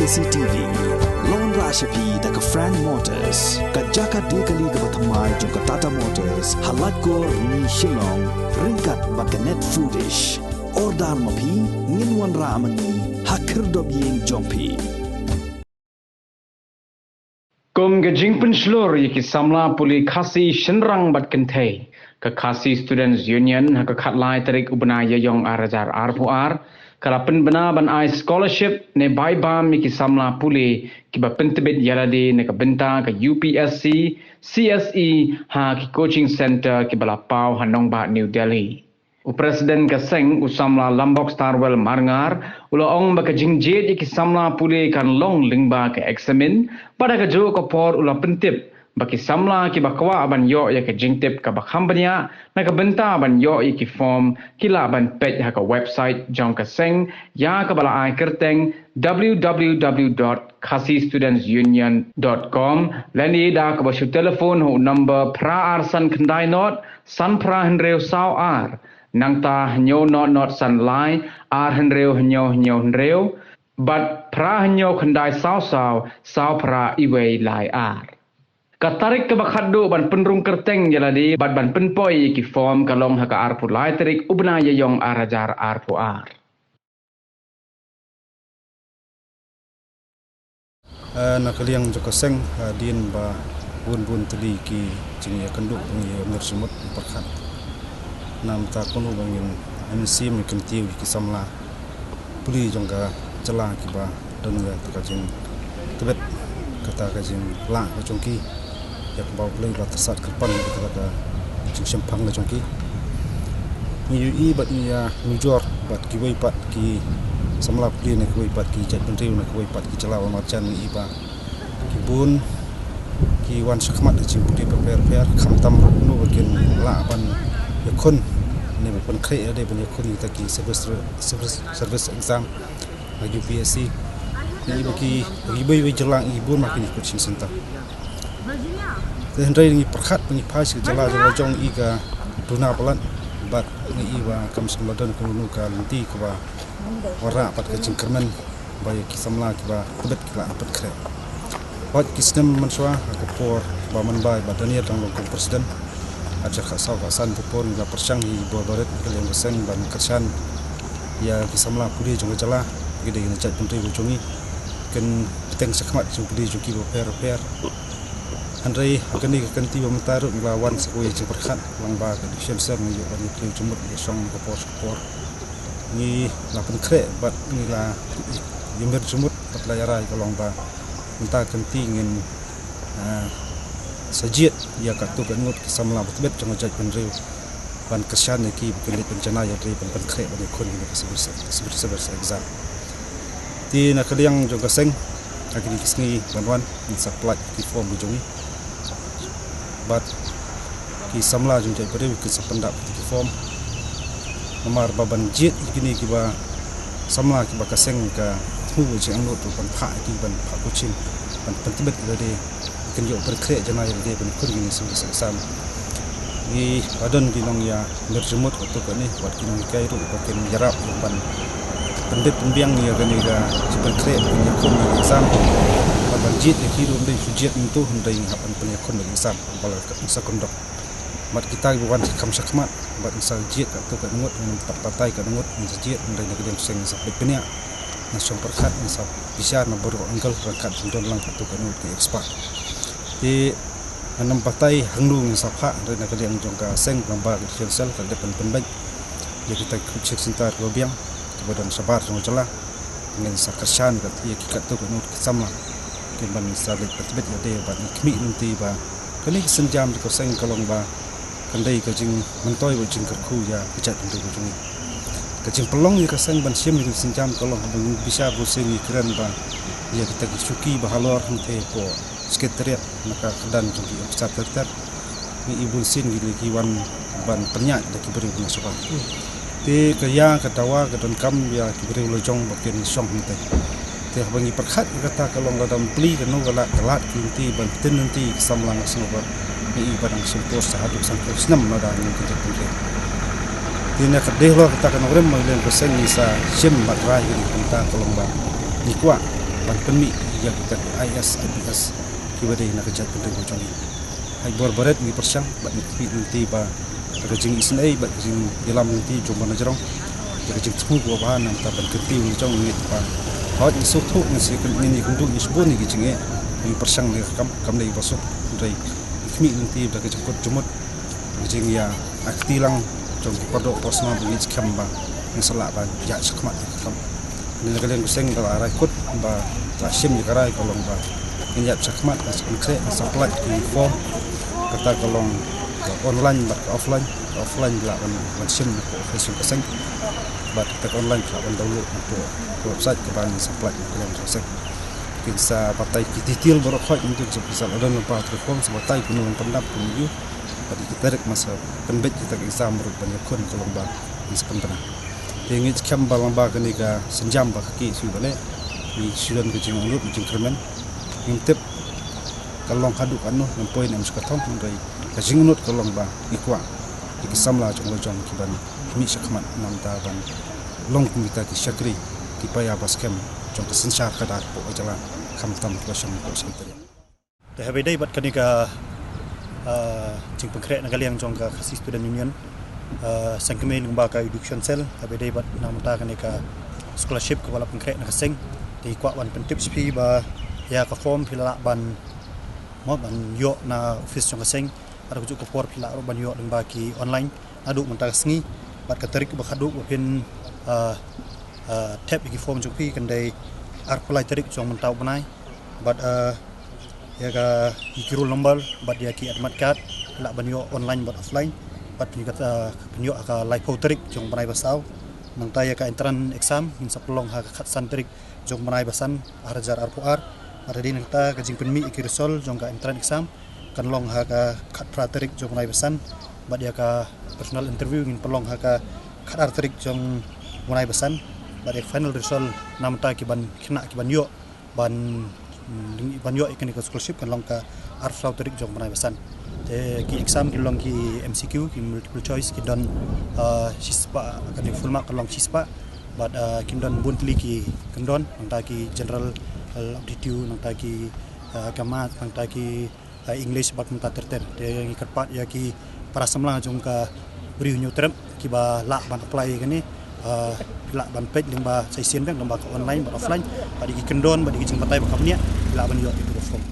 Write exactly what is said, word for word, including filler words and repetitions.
C T V. Long ra sha phi da ka Frank Motors, ka jaka die kali kaba thymmai jong ka Tata Motors, ha Laitkor, Shillong, ryngkat bad ka Net Foodish. Order ma phi, ngin wanrah ma ngi ha khyrdop ïing jong phi. Kum ka jingpynshlur ïa ki samla pule Khasi shynrang bad kynthei, ka Khasi Students Union ha ka khatlai tarik u bnai Ïaïong ar hajar arphew ar ka la pynbna ban ai scholarship ne bai bam ïa ki samla pule kiba pyntbit ïalade na ka bynta ka U P S C, C S E ha ki coaching centre kiba la paw ha nongbah New Delhi. U President ka seng, u samla Lambok Starwell Marngar, u la ong ba ka jingjied ïa ki samla pule kan long lyngba ka eksamin, bad ha kajuh ka por u la pyntip ba ki samla kiba kwah ban ïoh ïa ka jingtip kaba kham bniah na ka bynta ban ïoh ïa ki form ki lah ban peit ha ka website jong ka seng ïa kaba la ai kyrteng W W W dot khasi students union dot com, lane da kaba shu telephone ha u number phra ar san khyndai nod san phra hynriew saw ar, nangta hynñiew nod nod san lai ar hynriew hynñiew hynñiew hynriew, bad phra hynñiew khyndai saw saw saw phra iwei lai ar. Ka tarik kaba khatduh ban pynrung kyrteng ïalade bad ban pynpoi ïa ki form ka long ha ka arphew lai tarik u bnai Ïaïong ar hajar arphew ar. Eh, na ka liang jong ka seng, eh, hadien ba bun bun tylli ki jingïakynduh ba ngi ïa mir jingmut pyrkhat. Namar kata kumno ba ngin ïa mynsiem ïa kyntiew ïa ki samla pule jong ka jylla kiba don ïa kata ka jingtbit, kata ka jinglah ka jong ki. Ïa kaba U Blei ba tyrsad kyrpang ïa kata ka jingshemphang ka jong ki. Ngi ïohi bad ngi ïa nujor bad kiwei pat ki samla pule na kiwei pat ki jaitbynriew na kiwei pat ki jylla ba marjan, ngi ïohi ba ki bun ki wan shakhmat ha jingpule bapher bapher, khamtam ruh kumno ba kin lah ban ïakhun ne ban pynkhreh ïalade ban ïakhun ïa kita ki service, service, service exam ha U P S C. Ngi ïohi ba ki, ki iwei iwei jylla ngi bun ma kine ki coaching centre. Te hynrei ngi pyrkhat ba ngi phai sha ka jylla jong la jong, ngi ïohi ka duna palat bad ngi ïohi ba kam shym la don kano kano ka lynti kaba wanrah pat ka jingkyrmen ba ïa ki samla kiba tbit ki lah ban pynkhreh. Bad ki snem mynshuwa ha ka por ba mynba i Bah Daniel dang long kum u president, ha ka khatsaw khatsan ka por ngi la pyrshang ïa i bor barit ka liang ka seng ban kyrshan ïa ki samla pule jong ka jylla, ki dei ki na jaitbynriew jong ngi, kin bteng shakhmat jingpule jong ki bapher bapher. Hynrei ha kane ka kynti ba mynta ruh ngi la wan sa kawei jingpyrkhat, lyngba ka Education Cell ngi ïoh ban ïa plie jingmut ïa shong na ka por sha ka por. Ngi la pynkhreh bad ngi la ïa mir jingmut bad la ïa rai ka long ba mynta ka kynti ngin, ah, sa jied ïa katto katne ngut ki samla ba tbit jong ka jaitbynriew ban kyrshan ïa ki ba kin leit ban janai ïa ki ban pynkhreh ban ïakhun ïa ka civil ser-, civil service exam. Te na ka liang jong ka seng, ha kine ki sngi ban wan ngin sa pynlait ki form ki jong ngi. Bad ki samla jong jaitbynriew kin sa pyndap ki form. Namar ba ban jied ïa kine kiba samla kiba ka seng ka thmu jingangnud ruh ban phah ïa ki ban phah coaching ban pyntbit ïalade, kin ïoh ban khreh janai ïalade ban ïakhun ïa kine ki service exam. Ngi la don ki nongïa mir jingmut katto katne, bad ki nonghikai ruh ba kin ïarap ban pynbit pynbiang ïa kane ka jingpynkhreh ban ïakhun ïa ka exam. Bad ban jied ïa ki ruh ym dei shu jied mynta, hynrei ngi hap ban pynïakhun ïa ka exam ba la sa kyndong. Bad kita kiba wan shakhmat shakhmat bad ngin sa jied katto katne ngut, ngin pat batai katne ngut, ngin sa jied, hynrei na ka liang seng ngin sa peit bniah, ngin sa shong pyrkhat, ngin sa bishar na baroh angle ryngkat jingdon lang katto katne ngut ki expert. Te ngin ym batai hangno ngin sa phah, hynrei na ka liang jong ka seng lyngba ka Education Cell ka dei ban pynbeit ïa kita ki coaching centre kiba biang kiba don shabar jong ka jylla. Ngin sa kyrshan ïa ki katto katne ngut ki samla kin ban sa leit pyntbit ïalade bad ngi khmih lynti ba kane ka sienjam jong ka seng ka long ba kan dei ka jingmyntoi bad jingkyrkhu ïa ka jaitbynriew ka jong ngi. Ka jingpynlong ïa ka seng ban shim ïa ka sienjam ka long ba ngi bishar bunsien ngi kren ba ïa kita ki shuki ba halor hangtei hapoh Secretariat na ka kyrdan jong ki officer ter ter. Ngi i bunsien ki dei ki wan ban pynïaid da ki briew na shabar. Te ka ïa ka dawa ka donkam ïa ki briew la jong ba kin shong hangtei. Te haba ngi pyrkhat ïa kata ka long lada ym plie kano ka lad ka lad ki lynti ban pyntin lynti ki samla nga sngew ba ngi i ba dang shim course sa haduh sanphew snem lada ngi kynjat pynrem. Te na ka dei halor kata ka nongrim ma ngi leng ka seng ngi sa shim bad rai ïa kata ka long ba ngi kwah ban pynmih ïa kita ki IAS, IPS kiba dei na ka jaitbynriew ka jong ngi. Hynrei bor baroh ngi pyrshang bad ngi khmih lynti ba da ka jingisynei bad ka jingïalam lynti jong bun na jrong, da ka jingthmu kaba bha namar ban kyntiew ngi jong ngi ba hooid ngi sngewthuh ngi sngewkynduh ngi sngewbun ngi ki jingeh, ngi pyrshang ne kam kam dei ba suk, hynrei ngi khmih lynti da ka jingkut jingmut, ka jingïa ai kti lang jong ki pardoh parsma ba ngi skhem ba ngi sa lah ban ïaid shakhmat ïa ka kam. Kane ka liang ka seng ka la rai kut ba la shim ïa ka rai ka long ba ngin ïaid shakhmat, ngin sa pynkhreh, ngin sa pyllait ki form, kata ka long ka online bad ka offline. Ka offline la ban ban shim na ka office jong ka seng, bad kata ka online ka la ban download na ka website kaba ngin sa pyllait na ka liang jong ka seng. Kin sa batai ki detail baroh khoit mynta, ki sa pisa la don lyngba ka form, sa batai kumno ban pyndap kumno ïoh. Bad ki tarik masa pynbeit kita ki exam ruh ban ïakhun ka long ba ngin sa pynbna. Te ngi skhem ba lyngba kane ka sienjam ba ka ki shu ba leh, ngi shu don ka jingangnud jingkyrmen. Ngim tip ka long haduh katno, ngim poi ne em shu ka thong, hynrei ka jingangnud ka long ba ngi kwah ïa ki samla jong la jong ki ban mih shakhmat namar ban long kum kita ki shakri ki paidbah ba skhem jong ka synshar khadar hapoh ka jylla, khamtam kiba shong hapoh seng Tariang. Te haba ïadei bad kane ka, ah, jingpynkhreh na ka liang jong ka Khasi Student Union, ah, sngewkmen lyngba ka Education Cell, haba ïadei bad na ka bynta kane ka scholarship kaba la pynkhreh na ka seng, te ngi kwah ban pyntip sha phi ba ïa ka form phi lah ban, mo, ban ïoh na office jong ka seng, bad ha kajuh ka por phi lah ruh ban ïoh lyngba ki online naduh mynta ka sngi, bad ka tarik ba khatduh ba phin, ah, ah, thep ïa ki form jong phi kan dei arphew lai tarik jong mynta u bnai. Bad, ah, ïa ka, ïa ki roll number bad ïa ki admit card lah ban ïoh online bad offline. Bad phin ïoh, ah, phin ïoh ha ka laiphew tarik jong bnai ba saw. Nangta ïa ka entrance exam ngin sa pynlong ha ka khatsan tarik jong bnai ba san, ar hajar arphew ar. Bad hadien nangta ka jingpynmih ïa ki result jong ka entrance exam kan long ha ka khatphra tarik jong bnai ba san. Bad ïa ka personal interview ngin pynlong ha ka khatar tarik jong bnai ba san. Bad ïa ka final result na ka bynta ki ban khynnah ki ban ïoh ban, ban ïoh ïa kane ka scholarship kan long ka arphew tarik jong bnai ba san. Te ki exam ki long ki MCQ, ki multiple choice, ki don, ah, shispah, kane full mark kan long shispah. Bad, ah, kin don bun tylli ki kyndon, nangta ki general, ah, aptitude, nangta ki, ah, ka math, nangta ki, ah, English bad kumta ter ter. Te ngi kyrpad ïa ki para samla jong ka Ri Hynñiewtrep kiba lah ban apply ïa kane, ah, lah ban peit lyngba sa shisien bad lyngba ka online bad offline, bad ïa ki kyndon bad ïa ki jingbatai ba ka bniah, lah ban ïoh ïa ka form.